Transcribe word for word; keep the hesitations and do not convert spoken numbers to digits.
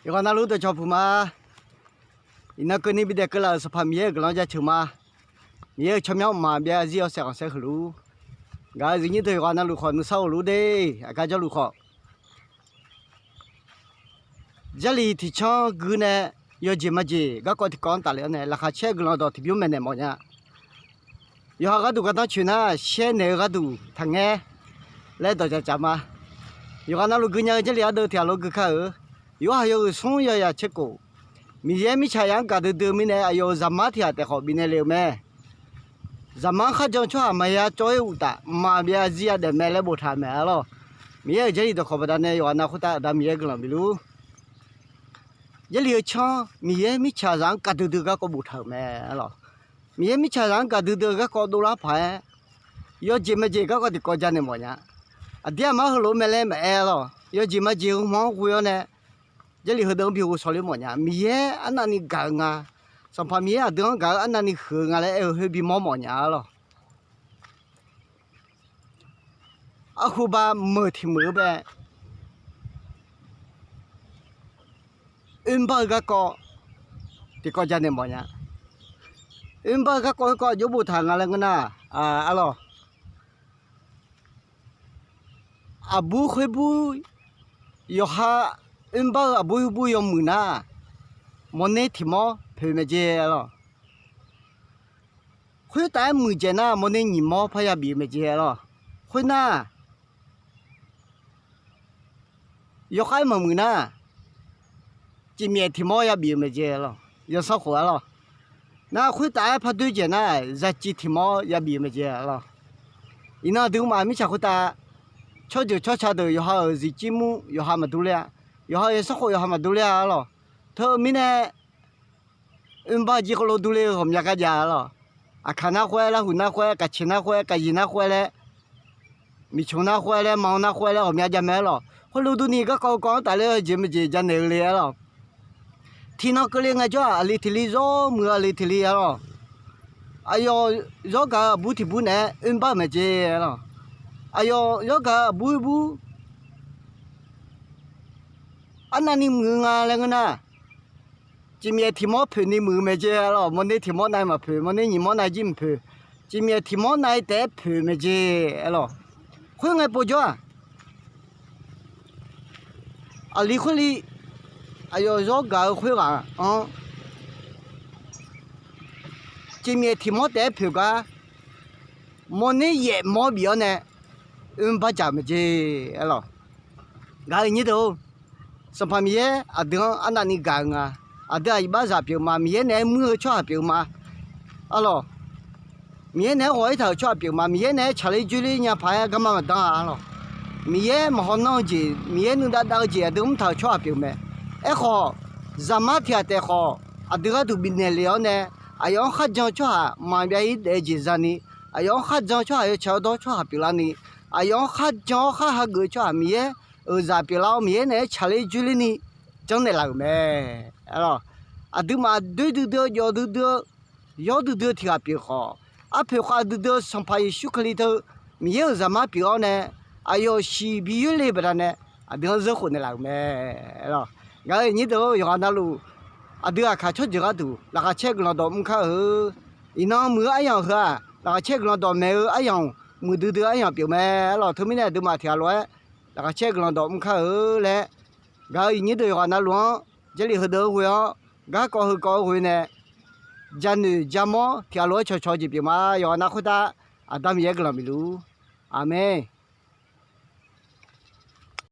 Yawqghaq navluf dawqcawq puq ma. Iqnan keuvni bidaef keuvlaf-euq Sanqpaq Miqyaer-euq guiqlanq jaceuq ma. Miqyaer-euq tsawrmyanr mqmaq byav zarzir yawshaef khanqsaer huiq luf. Ngaq-euq zifnyir deuq yawqghaq navluf khawf nuisar ghofluf de. Aqgar jawrluf khawf, Jarlif tiqcanr gui nae yawjeq majeq garkawv tiqkawv-anr tafle-awr nae laqkhaq caer guiqlanq dawq tiqbymr maeqnaeq mawf nya. Yawqha gharduq gardanr coeq nar, shaer naeq-eu gharduq taqngaer laer dawqdzaq dzaq ma. Yawqghaq navluf gui nya-eu Jarlif ardeuv tiq ghaq lof gui kar-euq. Yawqha yawhuiq smr yawzaq caerkhof, Miqyaer mirtsaqzaq-anr gaqdui dui-eu mirnae aqyawf-euq zaqmar tiq ghaq taef khawf bifnaeq le-euq mae. Zaqmar-anr kharjan-eu tsawrhaq maqya cawv-ir uqtaf, maqbyav zarzir yadaef mae laer boftaq-euq mae arlawr. Miqyaer-euq Jarlif dawqkawq baqdanae yawqghaq nav khoertav Aqda Miqyaer guiqlanq bif luf. Jarlif-eu canr Miqyaer mirtsaqzaq-anr gaqdui dui garkawv boftaq-euq mae arlawr. Miqyaer mirtsaqzaq-anr gaqdui dui-eu garkawv dovlar paq-aer, yawjeq majeq garkawv tiqkawv janaeq mawf nya. Aqdir aqmar heulof-aer mae laer maqaer arlawr. Yawjeq majeq-eu hmq-anr ghoe-awr nae, Jarlif heudeuq-anr bi ghovshaw ler mawf nya. Miqyaer arnavni gaq-eu nga, Sanqpaq Miqyaer aqdui-anr gaq-eu arnavni huiq-eu nga laer aer-eu khoer bimawr mawf nya arlawr. Arhuba meuq tiq meuq-eu bae, oermr bar-eu garkawv tiqkawv janaeq mawf nya. Oermr bar-eu garkawv khoerkawv aqjox boftaq nga laer ngeur nar, arlawr, aqbur khoerbur, yawqha oermr bar-eu aqbur khoerbur yawmuiq nar, mawrner tiq mawr poeq mae jeq arlawr. Khoertav-aer muiqdzaeq nar, mawrner nyiq mawr parya bif-eu mae jeq arlawr. Khoernar, yawkhav-aer maqmuiq nar, cifmyaef tiq mawr ya bif-eu mae jeq arlawr. Yawsanr khof arlawr. Nar khoertav-aer par doer dzaeq nar, zaqciv tiq mawr ya bif-eu mae jeq arlawr. Iqnan aqduimaf mirtsaq khoertav, tsawrjeuq tsawrca deuq yawqha-euq zifcir mur yawqha maqdur ler-a. Yawqha-euq yawsanr khof yawqha maqdur ler-a arlawr. Teu-eu mirnae, oermr bar jir khoerlof durler-eu ghawqmya gar jav arlawr. Aqkaq nar khoer-aer, larhuq nar khoer-aer, kaqceq nar khoer-aer, kaqyiq nar khoer-aer laer, miqcmq nar khoer-aer laer, ma nar khoer-aer laer ghawqmya jav mae arlawr. Khoerlof durni garkawv kawv-anr tafler-eu jeq maqjeq janaeq-eu le arlawr. Tiqnan keuvle ngaejawr-aq, aqli tiq li zawr muiq-eu aqli tiq li arlawr. Aqyawf zawr gaq-eu aqbur tiq bur naeq-aer oermr bar-euq mae jeq arlawr. Aqyawf zawr gaq-eu aqbur bur arnavni muiq-eu nga laer ngeur nar, cifmyaef tiq mawr poeqni muiq-eu mae jeq arlawr. Mawrner tiq mawr nav-aer maqpoeq, mawrner nyiq mawr nav jir maqpoeq, cifmyaef tiq mawr nav-aer taef-aer poeq mae jeq arlawr. Khoerngae povjawr-aq, aqli khoerli aqyawf zawr gaq-eu khoerghaq-anr cifmyaef tiq mawr taef-aer poeq gar, mawrner yaef mawr bif-awr nae oermr bar dzaq-euq mae jeq arlawr. Gaq-euq nyir deuq-or, Sanqpaq Miqyaer aqdui-anr arnavni gaq-eu nga. Aqdui-aq iqbaxzaq pyeuf ma. Miqyaer naeq-aer muir-eu tsawrhaq pyeuf ma arlawr. Miqyaer naeq-aer ghawq-ir taq-euq tsawrhaq pyeuf ma. Miqyaer naeq-aer tsaqler dzoerler nya paq-aer garma maqdanr-a arlawr. Miqyaer maqhaw nanr-eu jeq, Miqyaer nuidav dav-eu jeq aqdui mr taq-euq tsawrhaq pyeuf mae. Aerkhawf, zaqmar tiq ghaq taef khawf aqdui gharduq bifnaeq lef-awr nae, aqyawf-anr kharjan-eu tsawrhaq maqbyav-ir daef-eu jeq zani, aqyawf-anr kharjan-eu tsawrhaq yawtsaq yawdawr tsawrhaq pyeuflarni, aqyawf-anr kharjan-awr khar hageuf-eu tsawrhaq Miqyaer-euq zaq pyeuflar-awr Miqyaer naeq-aer tsaqler dzoerlerni janrnaeq laf-euq mae. Aqduimaf doer duidui-eu, jawf duidui-eu, yawr duidui-eu tiq ghaq pyeuf khawf, arpoeq khav duidui-eu Sanqpaq Yeqsur Kali teu Miqyaer-euq zaqmar pyeuf-awr nae, aqyawf shiq bi yoer le baqdanae aqdui-anr zeur khofnaeq laf-euq mae. Ngaq-euq nyir deuq-or, yawqghaq navluf aqdui aqkaq tsawrjeuq gharduq laqkhaq caer guiqlanq dawq mr kar-eu. Iqnan muiq-eu aryamq heu-aq, laqkhaq caer guiqlanq dawq maeq-eu aryamq, muiqdui dui-eu aryamq pyeuf mae arlawr. Teumirnae aqduimaf tiq ghaq lof-aer laqkhaq caer guiqlanq dawq mr kar-eu laer, ngaq-euq iqnyir deuq yawqghaq navluf-anr Jarlif heudeuq-anr ghoe-awr, garkawv heukawv-anr ghoe nae, janoeq jamawr tiq ghaq lof-aer cawqcawq-eu jeq pyeuf ma. Yawqghaq nav khoertav Aqda Miqyaer guiqlanq bif luf-ur. Aqmeq.